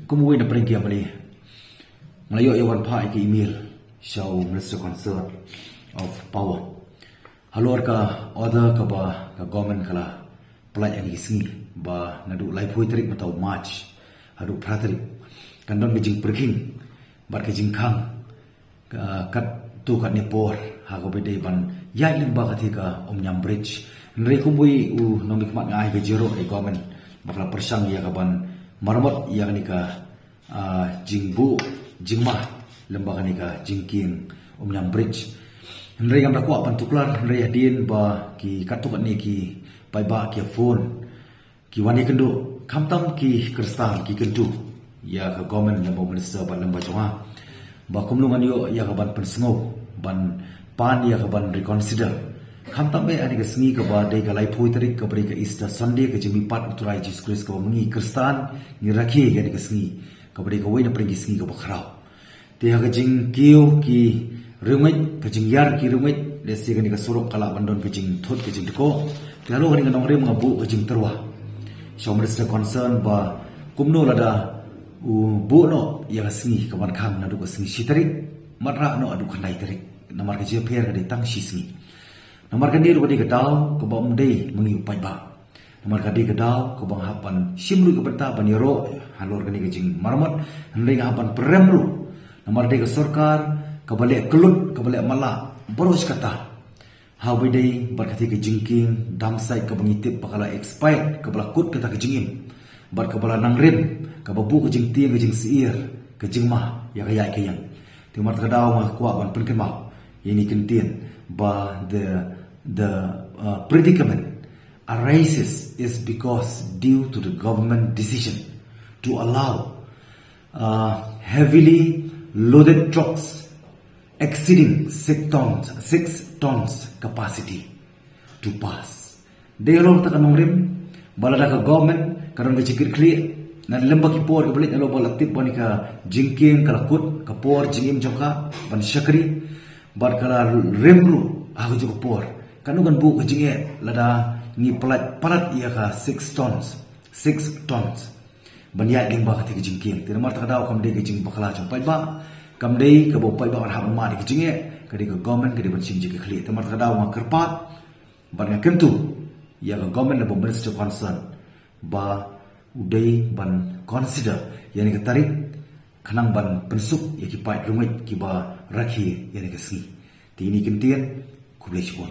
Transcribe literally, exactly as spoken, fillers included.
Kum uwei na pyrshah ki ïa mane, nga la ïoh ïa wan phah ïa ka email sha u Minister Concerned of Power halor ka order kaba ka government ka la pynlait ha kine ki sngi, ba naduh laiphew tarik mynta u March haduh phra tarik kan don ka jingpyrkhing bad ka jingkhang katto katne por ha kaba dei ban ïaid lyngba katei ka Umiam Bridge. Hynrei kum uwei u nongmihkhmat nga ai ka jingïaroh ïa ka government ba ka la pyrshang ïa ka ban maramot ïa kane ka, ah, jingbuh jingma lyngba kane ka jingkieng Umiam Bridge. Hynrei ngam da kwah ban tuklar, hynrei hadien ba ki katto katne ki paidbah ki phone, ki wan ïakynduh, khamtam ki Khristan ki kyntu ïa ka government, lyngba u minister bad lyngba jong nga, ba kumno ngan ïoh ïa ka ban pynsngew ban pan ïa ka ban reconsider, khamtam eh ha kane ka sngi kaba dei ka laiphew tarik, kaba dei ka Easter Sunday, ka jingmihpat u Trai Jisu Khrist, kaba ma ngi Khristan ngi rakhe ïa kane ka sngi, kaba dei kawei na pdeng ki sngi kaba khraw. Te ha ka jingkiew ki riewngeit, ka jingïar ki riewngeit, lehse kane ka surok ka lah ban don ka jingthut ka jingdkoh. Te halor kane ka nongrim nga buh ka jingtyrwa sha u minister concerned ba kumno lada u buh noh ïa ka sngi ka ban khang naduh ka sngi shi tarik, mat rah noh haduh khyndai tarik, namar ka jingïapher ka dei tang shi sngi. Namar kane ruh ka dei ka daw kaba ym dei ma ngi u paidbah. Namar ka dei ka daw kaba nga hap ban shim ruh ka bynta ban ïaroh halor kane ka jingmaramot, hynrei nga hap ban pyrem ruh namar dei ka sorkar kaba leh kyllut, kaba leh matlah baroh shi katta ha kaba dei bad katei ka jingkieng dam site kaba ngi tip ba ka la expired, kaba la kut kata ka jingim bad kaba la nang rim, kaba buh ka jingtieng, ka jingsyier, ka jingma ïa ka ïaid ka ïeng. Te namar kata ka daw nga kwah ban pynkynmaw ïa kine ki ktien ba the, the, uh, predicament arises is because due to the government decision to allow, uh, heavily loaded trucks exceeding six tons, six tons capacity to pass. Dei halor kata ka nongrim ba lada ka government ka don ka jingkitkhlieh na lyngba ki por kaba leit, halor ba la tip ba kane ka jingkieng ka la kut, ka por jingim jong ka ban shakri bad ka la rim ruh ha kajuh ka por, katno kan buh ka jingeh lada ngi pynlait palat ïa ka six tons, six tons ban ïaid lyngba katei ka jingkieng. Te namar kata ka daw kam dei ka jingbakla jong u paidbah, kam dei kaba u paidbah kan hap ban mad ïa ka jingeh, ka dei ka government ka dei ban shim jingkitkhlieh. Te namar kata ka daw nga kyrpad bad nga kyntu ïa ka government, lyngba u minister concerned, ba u dei ban consider ïa kane ka tarik khnang ban pynsuk ïa ki paid riewngeit kiba rakhe ïa kane ka sngi. Te kine ki ktien, khublei shibun.